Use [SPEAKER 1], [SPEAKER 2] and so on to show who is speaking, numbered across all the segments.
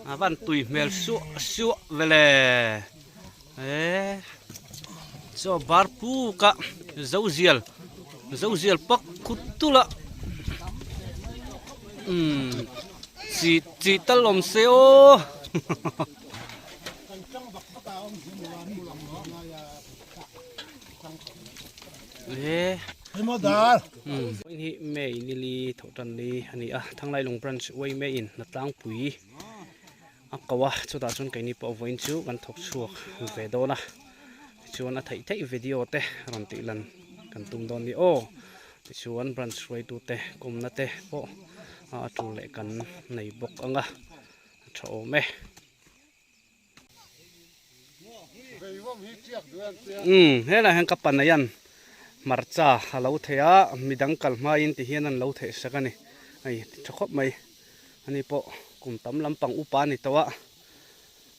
[SPEAKER 1] A van tui hmel suah suah vele e chaw bar puk a zo zial zo zial pak khut tul a umm chi chi tal awm se aw e umm hi May nili thawh tan ni a ni a Thanglailung branch Uaime in hnatlangpui a ko a chutah chuan keini pawh vawiin chu kan thawk chhuak ve dawn a tichuan a theih theih video te rawn tih lan kan tum dawn ni aw tichuan branch hruaitu te kawmna te pawh a tul leh kan nei bawk ang a a tha awm e. Umm helaiah hian ka pa nei an hmarcha a lo thei a midang kal hmain ti hian an lo theih sak a ni hei tha khawp mai ani pawh kum tam lampang upa a ni tawh a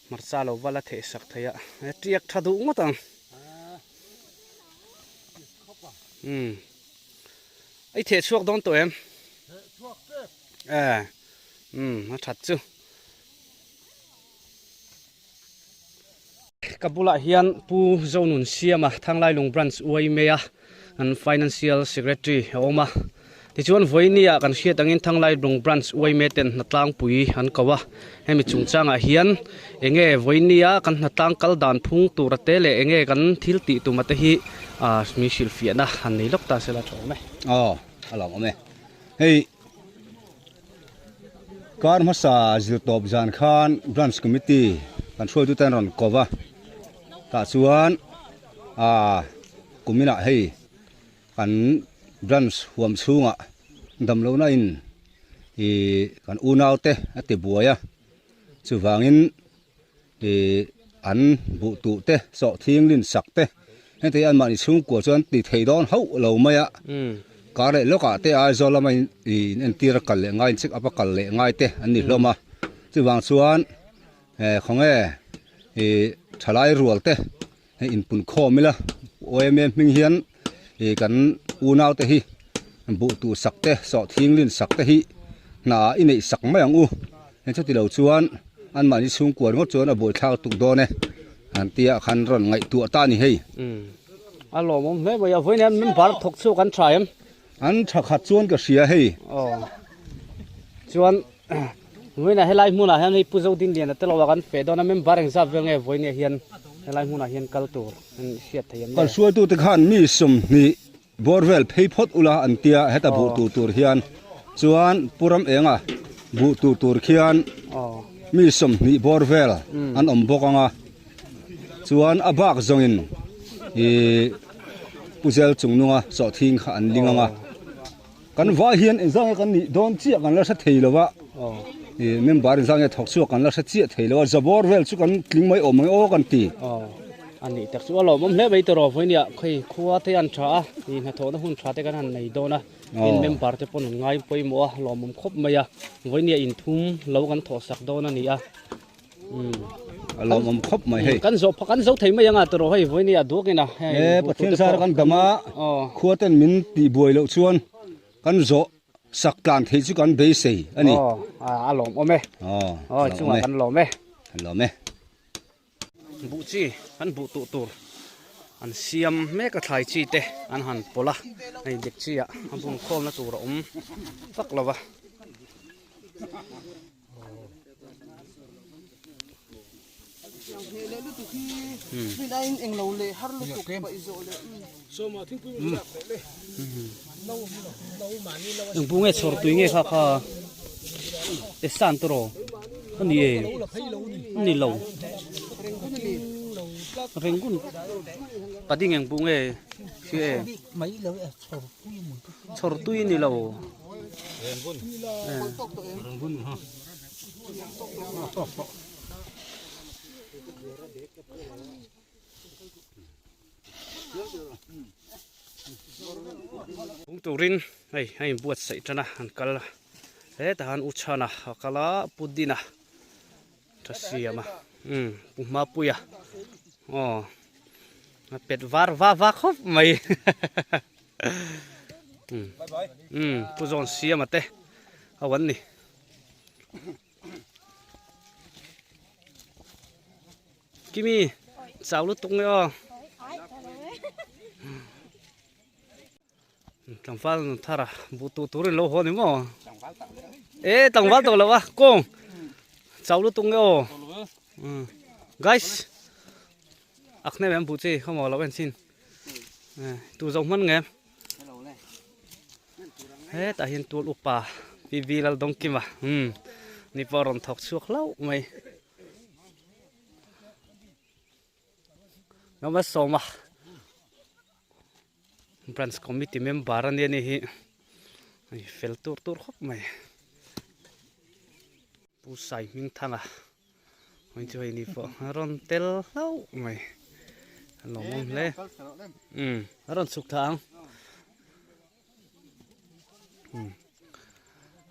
[SPEAKER 1] hmarcha lo va la theih sak thei a he tiak tha duh ngawt ang umm i theh chhuak dawn tawh em e umm a that chu. Ka bulah hian Pu Zonun Siama Thanglailung Branch uai a an Financial Secretary a awm a. Tichuan vawinia kan hriat angin Thanglailung Branch uai mai ten hnatlangpui an ko a. Hemi chungchangah hian enge vawinia kan hnatlang kal dan phung tura te leh enge kan thil tih tuma te hi min hrilhfiahna han nei lawk ta sela tha awm e.
[SPEAKER 2] Aw, a lawm awm e. Hei. Kar hmasa zirtawp zan khan Branch Committee kan hruaitute an rawn ko va, tah chuan aaa kuminah hei kan Branch huam chhungah damlohna in ihh kan unaute a ti buai a, chuvangin ihh an buh tuh te sawhthing lin sak te hengte hi anmahni chhungkua chuan ti thei dawn hauh lo mai a kar leh lawkah te Aizawl lama in entir a kal leh ngai in check up a kal leh ngai te an ni hlawm a chuvang chuan eh khawnge ih thalai rual te hei inpun khawm ila OMA hming hian ih kan unau te hi buh tuh sak te sawhthing lin sak te hi hna i neih sak mai ang u hei chuti lo chuan anmahni chhungkua ringawt chuan a buaithlak tuk dawn e han tia khan rawn ngaihtuah ta a ni hei.
[SPEAKER 1] Umm a lawmawm hle mai a vawiin hian member thawk chhuak an tha em?
[SPEAKER 2] An tha khat chuan ka hria hei.
[SPEAKER 1] Aw chuan Vawiinah helai hmunah hian hei Pu Zodinliana te lo a kan feh dawn a, member engzat vel nge vawiinah hian helai hmunah hian kal tur an hriat thei em le?
[SPEAKER 2] Kan hruaitute khan mi 20 bawr vel phei phawt ula an tia heta buh tur tur hian chuan Pu Ramenga buh tur tur khian mi 20 bawr vel an awm bawk ang a, chuan a bak zawngin ih Pu Zel Chungnunga sawhthing kha an ling ang a. Kan vai hian engzah nge kan nih dawn chiah kan la hre thei lo a, ih member engzah nge thawk chhuak kan la hre chiah thei lo a, zabawr vel chu kan tling mai awm ang aw kan ti.
[SPEAKER 1] Aw, a nih tak chu a lawmawm hle mai tawh rawh vawinia khawi khua te an tha a, ih hnathawhna hun tha te kan han nei dawn a, tin member te pawn an ngai pawimawh a, lawmawm khawp mai a, vawinia inthum lo kan thawhsak dawn a ni a.
[SPEAKER 2] A lawmawm khawp mai hei.
[SPEAKER 1] Kan zawh kan zo thei mai anga tawh hei vawiin a duak ina.
[SPEAKER 2] E Pathian zar kan dam a khua ten min tih buai loh chuan kan zawh sak tlan theih chu kan beisei a ni.
[SPEAKER 1] A lawmawm e. Aw chungah kan lawm e.
[SPEAKER 2] Kan lawm e.
[SPEAKER 1] Buh chi kan buh tuh tur an siam mek a thlai chi te an han pawlh a hei dik chi ah a bun khawmna tur a awm vak lo va. Eng bu nge chhawr tui nge kha kha e san tawh a ni e ni lo Rangoon pading eng bu nge hria e chhawr tui ni lo. Hung turin hei a inbuatsaih tan a an kal a hetah hian u chhana a kal a pu dina tha siam a umm pu hmapuia aw a pet var va va khawp mai umm pu zawn siama te ho an ni. Kimi chau lutuk nge aw. Tlangval nun thar a buh tuh turin lo haw ni maw? E tlangval tawh lo a kawng chau lutuk nge aw. Guys a khne em buh chi khawmaw lo en chin tu zo hman nge. Hetah hian tual upa PV Laldawngkima umm ni pawh a rawn thawk chhuak hlauh mai. Ngama sawma branch committee member a nia ni hi hei fel tur tur khawp mai. Pu Sai Hmingthanga hei chu hei ni pawh a rawn tel hlauh mai a lawmawm hle umm a rawn chhuk thla ang.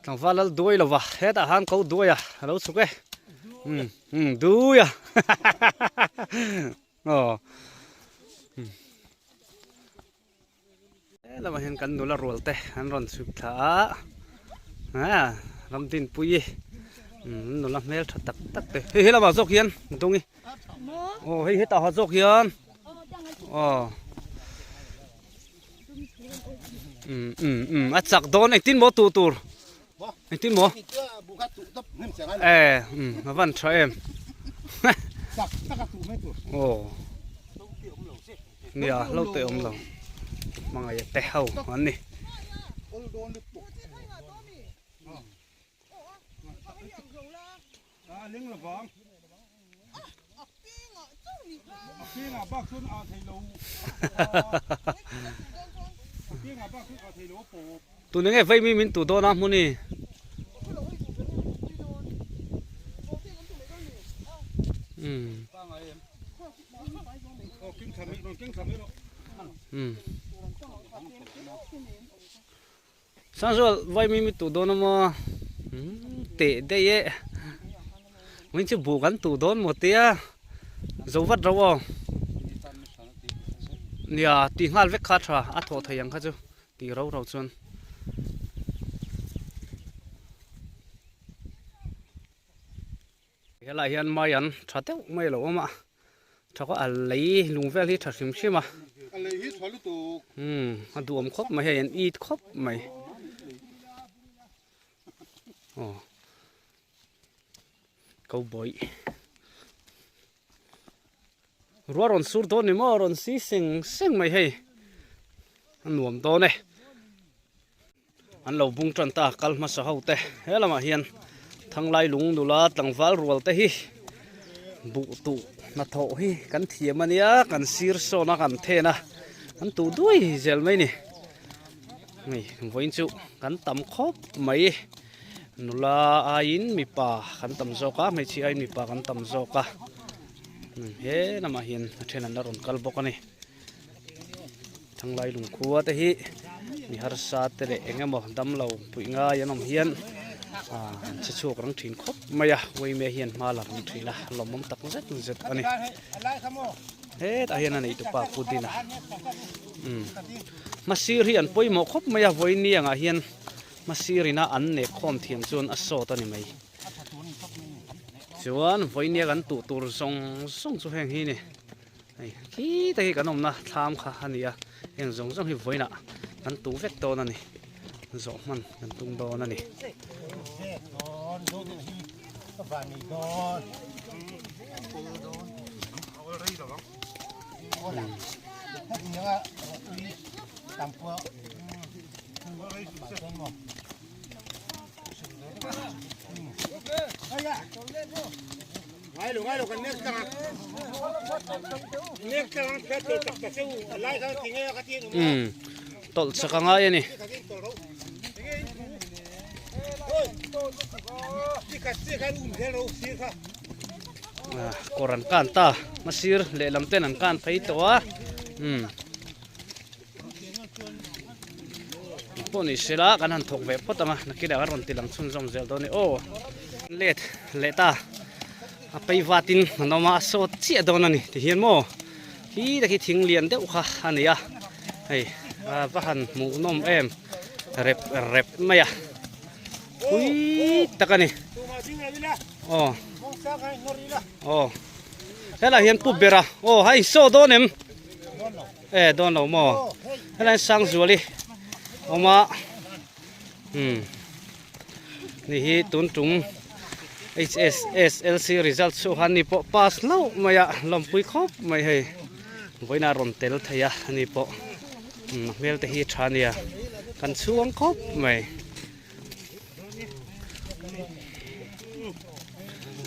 [SPEAKER 1] Tlangval lal duai lova hetah khan ko duai a a lo chhuk e umm umm dui a aw he lamah hian kan nula rual te an rawn chhuk thla a a ramdinpuii umm nula hmel tha tak tak te hei helamah zawk hian dungi aw hei hetah zawk hian aw. Um um um a chak dawn engtin maw tuh tur engtin maw e um a van tha em aw nia lo te awm lo hmangaih te ho an ni. Tun enge vei mi min tuh dawn a hmun hi. Umm. Umm. Sangzual vai mi mi tuh dawn a maw teh daih e min chu buh kan tuh dawn maw tia zo vat rauh aw nia tih nghal vek kha a tha a thawh thei ang kha chu tih rau rau chuan. Helai hian mai an tha deuh mai a lo awm a tha khaw a lei lung vel hi tha hrim hrim a
[SPEAKER 2] a lei hi tha lutuk
[SPEAKER 1] umm a duhawm khawp mai hei an it khawp mai aw cowboy ruah rawn sur dawn ni maw rawn si seng seng mai hei a nuam dawn e. An lo bung tan ta kal hmasa ho te he lamah hian thanglai lung nula tlangval rual te hi buh tuh hnathawh hi kan thiam a nia kan sir sawn a kan then a an tuh duai zel mai ni hei vawiin chu kan tam khawp mai nula aiin mipa kan tam zawk a hmeichhia aiin mipa kan tam zawk a he lamah hian a then an la rawn kal bawk a ni. Thanglai lungkhua te hi mi harsa te leh eng emaw damlo puih ngai an awm hian ah an che chhuak rang thin khawp mai a uaime hian hma la rang thin a lawmawm tak zet zet a ni hetah hian a nei tupa pu dina umm hmasir hi an pawimawh khawp mai a vawiin angah hian hmasir ina an nek khawm thiam chuan a sawt a ni mai chuan vawiin kan tuh tur zawng zawng chu heng hi a ni. Hei khi te hi kan awmna thlam kha a ni a, heng zawng zawng hi vawiinah kan tuh vek dawn a ni, zawh hman kan tum dawn a ni. Umm tawlh chak a ngai a ni. Kawr an kan ta hmasir lehlam ten an kan phei tawh a umm. Pawh ni sela kan han thawk ve phawt ang a nakinah kan rawn ti lang chhunzawm zel dawn e aw let leh ta a pei vatin an awm a a sawt chiah dawn a ni ti hian maw khi te khi thing lian deuh kha a ni a hei a va han hmuh nawm em rep rep mai a pui tak a ni aw aw. Helai hian pu bera aw hei saw dawn em e dawn lo maw helai hian Sangzuali awm a umm ni hi tun tum HSSLC result chhuah khan ni pawh pass hlauh mai a lawmpui khawp mai hei vawiinah a rawn tel thei a ani pawh umm a hmel te hi a tha ania kan chhuang khawp mai.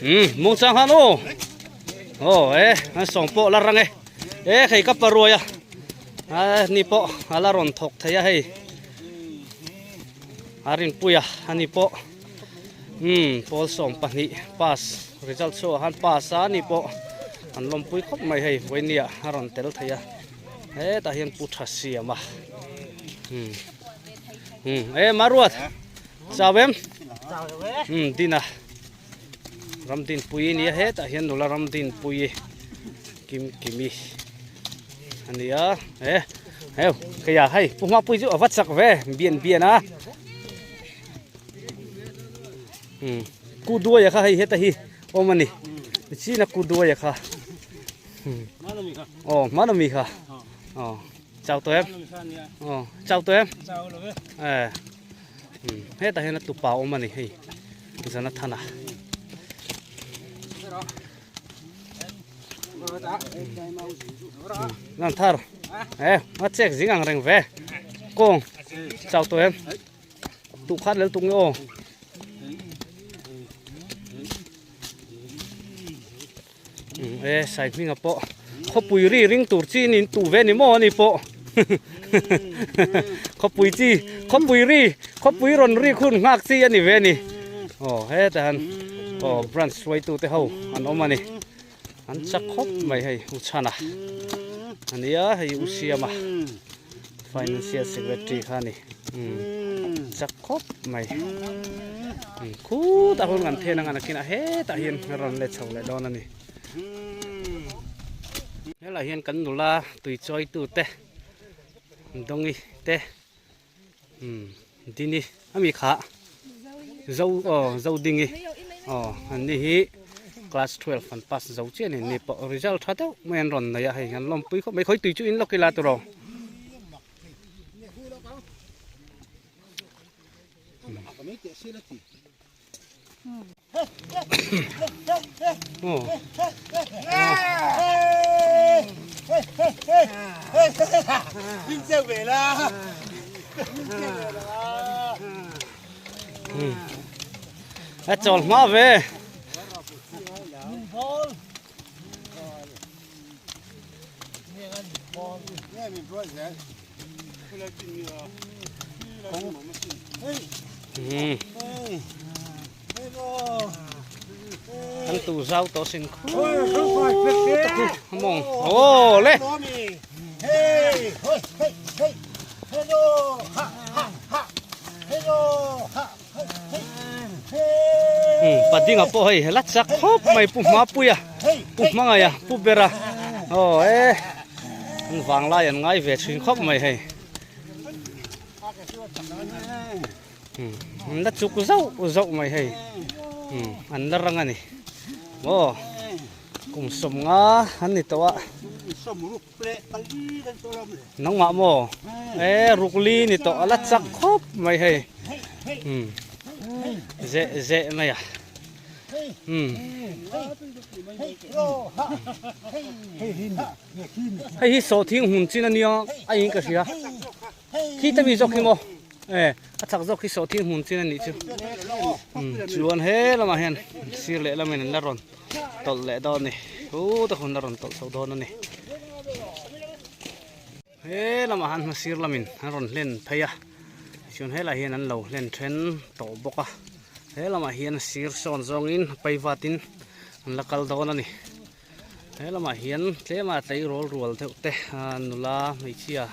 [SPEAKER 1] Um mung chang han aw aw e an sawng pawh la rang e e hei ka paruai a a ni pawh a la rawn thawk thei a hei a rinpui a ani pawh um pawl 12 pass result chhuah han pass a ni pawh an lawmpui khawp mai hei vawinia a rawn tel thei a hetah hian pu tha siam a um um e maruat chau em um dina ramdinpui nia hetah hian nula ramdinpui kim kimi ania e heu keia hei pu hmapui chu a va chak ve bian bian a um ku duaia kha hei heta hi awm ani china ku duaia kha aw hmanami kha aw Chau tawh em? Aw, chau tawh em?
[SPEAKER 3] Chau lo ve.
[SPEAKER 1] Eh. Hmm, hetah hian a tupa awm a ni hei. Jonathan a. Nan thar. Eh, a chek zing ang reng ve. Kong. Chau tawh em? Tu khat lel tung nge aw. E sai hminga pawh khawpui ri ring tur chi in tu ve ni maw ani pawh khawpui chi khawpui ri khawpui rawn ri khun nghak chi ani ve ni aw hetah hian aw branch hruaitu te ho an awm ani an chak khawp mai hei u chhana ania hei u siama financial secretary kha ani chak khawp mai khutah hun kan then anga nakinah hetah hian rawn let chho leh dawn a ni helaiah hian kan nula tui chawi tu te dawngi te dini ami kha zo aw zo dingi aw an ni hi class 12 an pass zo chiah a ni ni pawh result tha deuh mai an rawn nei a hei an lawmpui khawp mai khawi tui chu in lawk ila tawh A chawl hma ve. Kan tu zau tawh sin khu mawng aw le Padinga pawh hei hela chak khawp mai pu Hmapuia pu Hmangaia pu Bera aw e an vanglai an ngai ve thin khawp mai hei an la chuk zauh zauh mai hei an la rang a ni maw kum 50 an ni tawh a. Nangmah maw? E rukli ni tawh a la chak khawp mai hei. Um zeh zeh mai a. Um hei hi sawhthing hmun chin a nia a in ka hria. Khi ta mi zawk hi maw? E a chak zawk hi sawhthing hmun chin a nih chu. Um chuan he lamah hian sir leh lamin an la rawn. tawlh leh dawn a ni chu tak hun a rawn tawlh chho dawn a ni he lamah han hmasir lamin an rawn hlen phei a tichuan helaiah hian an lo hlen then tawh bawk a he lamah hian sir sawn zawngin pai vatin an la kal dawn a ni he lamah hian tlema tleirawl rual deuh te nula hmeichhia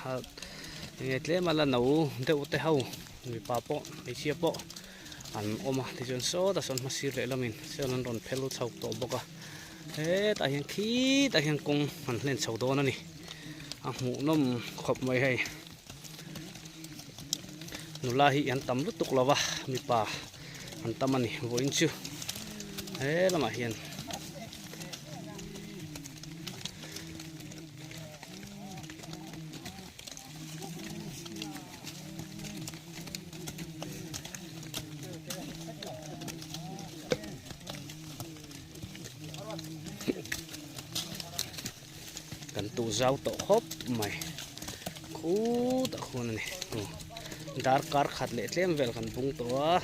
[SPEAKER 1] enge tlema la no deuh te ho mipa pawh hmeichhia pawh. an awm a tichuan sawtah sawn hmasir leh lamin sawn an rawn phel chho tawh bawk a hetah hian khitah hian kawng an hlen chho dawn a ni a hmuhnawm khawp mai hei nula hi an tam lutuk lo va mipa an tam a ni vawiin chu he lamah hian. Kan tuh zau tawh khawp mai. Khutah khuan a ni. Darkar khat leh tlem vel kan bung tawh a.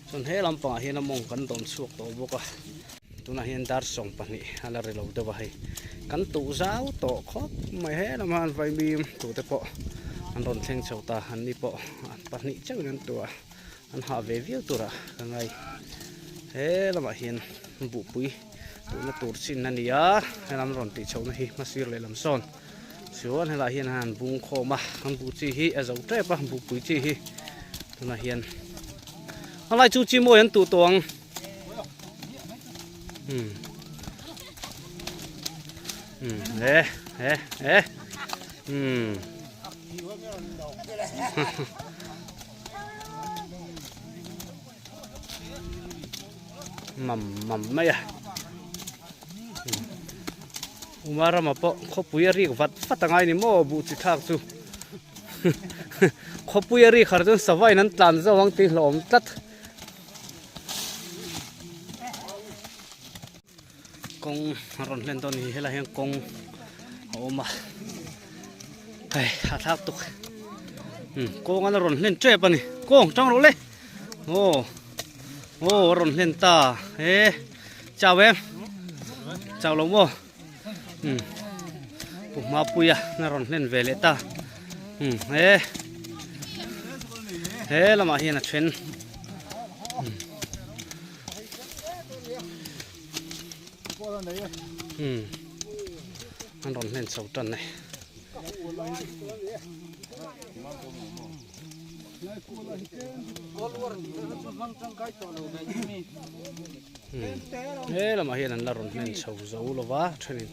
[SPEAKER 1] Chuan he lampangah hian a mawng kan dawm chhuak tawh bawk a. Tunah hian dar 20 a la ri lo deuh a hei. Kan tuh zau tawh khawp mai he lamah an vaimim tute pawh an rawn thleng chho ta. An ni pawh pahnih chauhin an tuah a. An hah ve viau turah ka ngai. He lamah hian buhpui tuhna tur chin a ni a. Helam rawn tih chhohna hi hmasir lehlam sawn. Chuan helaiah hian an bung khawm a, an buh chi hi a zo tep a, buhpui chi hi tunah hian a lai chu chi mawi an tuh tawh ang. Um um e e e um Mam mam mai a Uma rama pawh khawpui a rik vat vat a ngai ni maw buh chi thlak chu khawpui a rik har chuan sava in an tlan zauh ang tih hlauhawm tlat kawng a rawn hlen dawn a ni helaiah hian kawng a awm a hei a thlak tuk kawng a rawn hlen tep a ni kawng tang rawh le aw aw a rawn hlen ta he chau em chau lo maw pu Mapuia a rawn hlen ve leh ta he he lamah hian a then. An rawn hlen chho tan e. He lamah hian an la rawn hlen chho zo lo va thenin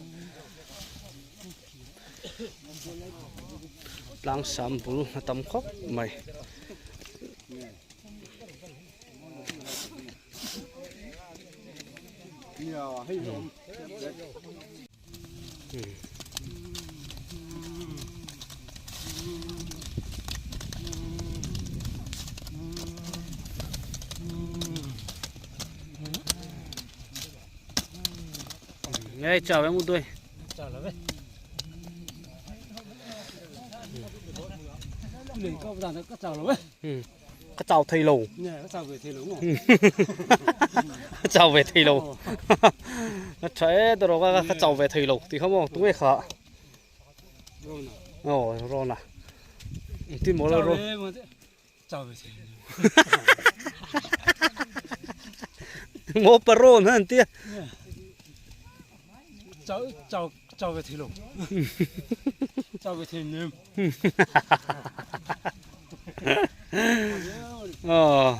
[SPEAKER 1] tlang sam bul a tam khawp mai. Nghe chào em một đuôi. Ka chau thei lo.
[SPEAKER 3] Ka chau ve thei lo maw?
[SPEAKER 1] Ka chau ve thei lo. Ka tha e tawh rawh ka chau ve thei lo tih kha maw tunge kha?
[SPEAKER 3] Rona.
[SPEAKER 1] Aw Rona. Engtin maw la Ron?
[SPEAKER 3] Chau ve thei lo.
[SPEAKER 1] Maw pa Ron han tia.
[SPEAKER 3] Chau chau chau ve thei lo. Chau ve thei nem.
[SPEAKER 1] Aw.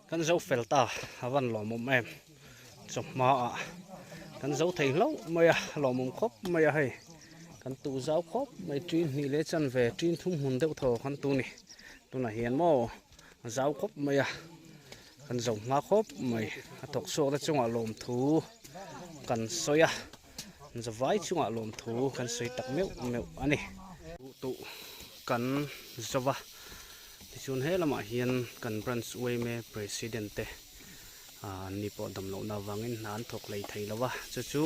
[SPEAKER 1] Kan zo fel ta a van lawmawm em chawhma ah kan zo thei hlauh mai a lawmawm khawp mai a hei kan tuh zau khawp mai tin hnih leh chanve tin thum hmun deuh thaw kan tu ni tunah hian maw a zau khawp mai a kan zo hma khawp mai a thawk chhuak te chungah lawmthu kan sawi a zavai chungah lawmthu kan sawi tak meuh meuh a ni. Tuh kan zova tichuan he lamah hian kan branch yma president te an ni pawh dam lohna avangin hna an thawk hlei thei lo va chu chu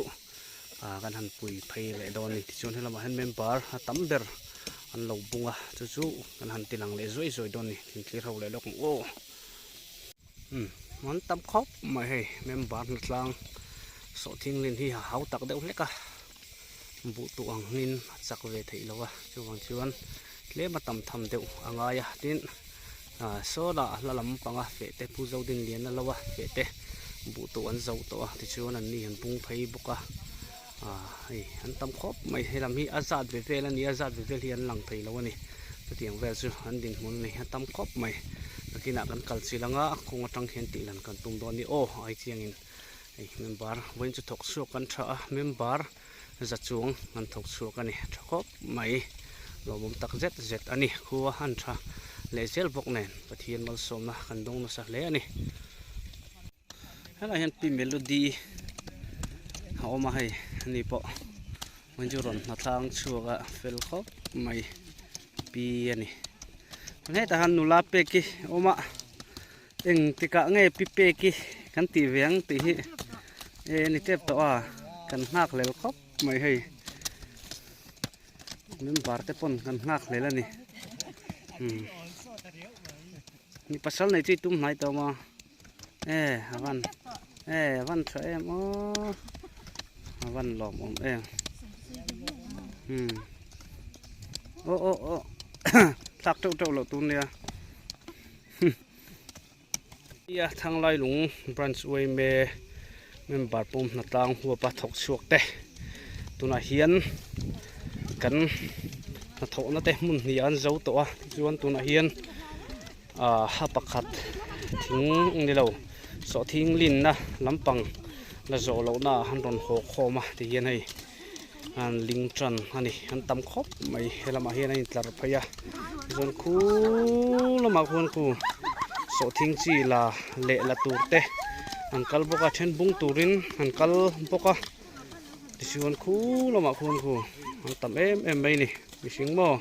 [SPEAKER 1] kan han pui phei leh dawn a ni tichuan he lamah hian member a tam ber an lo bung a chu chu kan han ti lang leh zuai zuai dawn a ni thingthlir ho leh lawk ang aw umm an tam khawp mai hei member hnatlang sawhthing lin hi a hau tak deuh hlek a buh tuh ang hmin a chak ve theih lo a chuvang chuan tlem a tam tham deuh a ngai a tin ah saw lah hla lam panga feh te pu zodin lian a lo a feh te buh tuh an zo tawh a tichuan an ni an bung phei bawk a ah hei an tam khawp mai helam hi a zat ve vel a ni a zat ve vel hi an lang thei lo a ni chutiang vel chu an dinhmun a ni a tam khawp mai nakinah kan kal chilh anga kawng atang hian tih lan kan tum dawn a ni aw ai chiangin. Hei member vawiin chu thawk chhuak an tha a member za chuang an thawk chhuak a ni tha khawp mai lawmawm tak zet zet a ni khua an tha leh zel bawk nen Pathian malsawmna kan dawng nasa hle a ni helaiah hian pi melody a awm a hei ani pawh vawiin chu rawn hnatlang chhuak a fel khawp mai pi a ni hetah hian nula pek hi a awm a. Eng tikah nge pi pek hi kan tih ve ang tih hi e ni tep tawh a kan nghak hlel khawp mai hei member te pawn kan nghak hlel a ni umm mi pasal nei chu i tum hnai tawh maw e a van e a van tha em aw a van lawmawm em umm aw aw aw thlak teuh teuh loh tur nia. Nia Thanglailung Branch yma member pawm hnatlang huapa thawk chhuak te tunah hian kan hnathawhna te hmun hnih an zo tawh a tichuan tunah hian ah a pakhat thing ni lo sawhthing linna lampang la zawh lohna ah an rawn haw khawm a tihian hei. an ling tan a ni an tam khawp mai he lamah hian a intlar phei a tichuan khu lamah khuan khu sawhthing chi la leh la tur te an kal bawk a then bung turin an kal bawk a tichuan khu lamah khuan khu an tam em em mai a ni mihring maw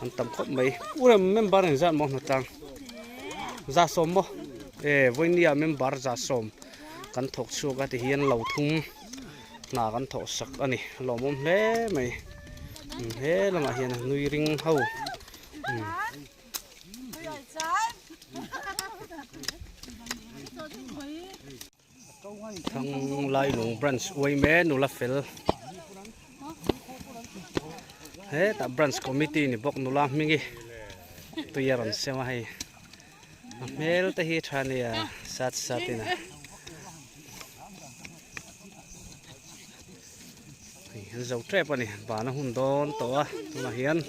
[SPEAKER 1] an tam khawp mai urem member engzat maw hnatlang za sawm maw e vawinia member za sawm kan thawk chhuak a ti hian lo thum hna kan thawh sak a ni a lawmawm hle mai he lamah hian nui ring ho Thanglailung branch uaime nula fel hetah branch committee ni bawk nula hming hi tui a rawn sem a hei a hmel te hi tha nia sat sat in a hei an zo tep a ni bana hun dawn tawh a tunah hian.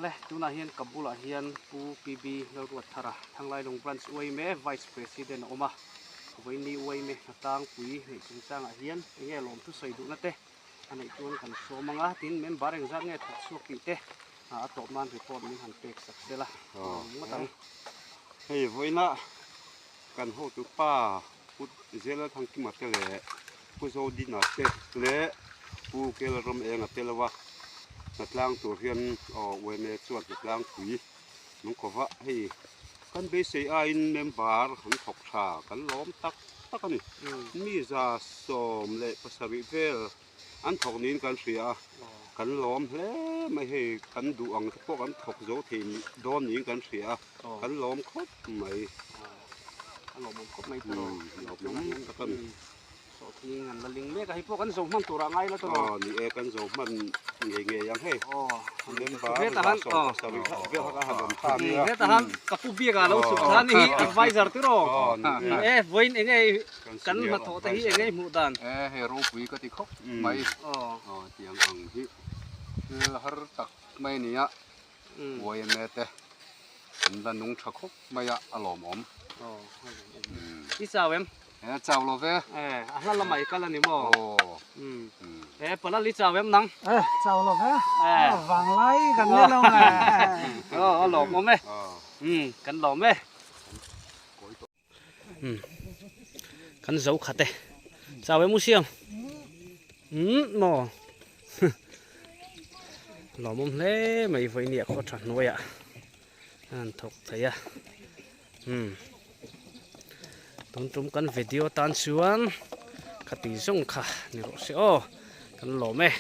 [SPEAKER 1] Le, tunah hian ka bulah hian Pu PB Lalruatthara, Thanglailung Branch yma Vice President a awm a. Vawiin uaime hnatangpui neih chungchangah hian enge lawmthu sawi duhna te a neih chuan kan sawm ang a, tin member engzat nge thawk chhuak tih te a tawp nan report min han pek sak sela a awm ngawt ang.
[SPEAKER 4] Hei vawiina kan hotu pa Pu Zela Thangkima te leh Pu Zodina te leh Pu Kelram Enga te lova hnatlang tur hian aw UMA chuan hnatlang pui nung kova hei kan beisei aiin member an thawk tha kan lawm tak tak a ni. Mi 17 vel an thawk niin kan hria a, kan lawm hle mai hei kan duh ang te pawh kan thawk zo thei dawn niin kan hria a, kan lawm khawp mai.
[SPEAKER 1] A lawmawm khawp mai tawh lawmawm tak a ni. Sawhthing an la ling mek a, hei pawh kan zo hman tur ah ngai la tawh.
[SPEAKER 4] Aw ni e, kan zo hman ngei ngei ang hei. Member 17 vel kha han awm ta nia.
[SPEAKER 1] Hetah han ka pu biak ah lo chhuk khan hi advisor te rawh. E vawiin eng nge kan hnathawh te hi eng nge hmuh dan.
[SPEAKER 2] E hei ropui ka ti khawp mai. Aw tiang ang hi thil har tak mai a nia. Yma te an la nung tha khawp mai a, a lawmawm.
[SPEAKER 1] I chau em?
[SPEAKER 2] E chau lo ve.
[SPEAKER 1] E a hla lamah i kal a ni maw? Aw. E palal i chau em nang?
[SPEAKER 3] E chau lo ve. E vanglai kan ni lo nge.
[SPEAKER 1] Aw a lawmawm e. Kan lawm e. Kan zo khat e. Chau em u Siam? Umm maw. Lawmawm hle mai vawinia khaw tha hnuaiah a han thawk thei a. Umm tun tum kan video tan chuan khati zawng kha ni rawh se aw kan lawm e.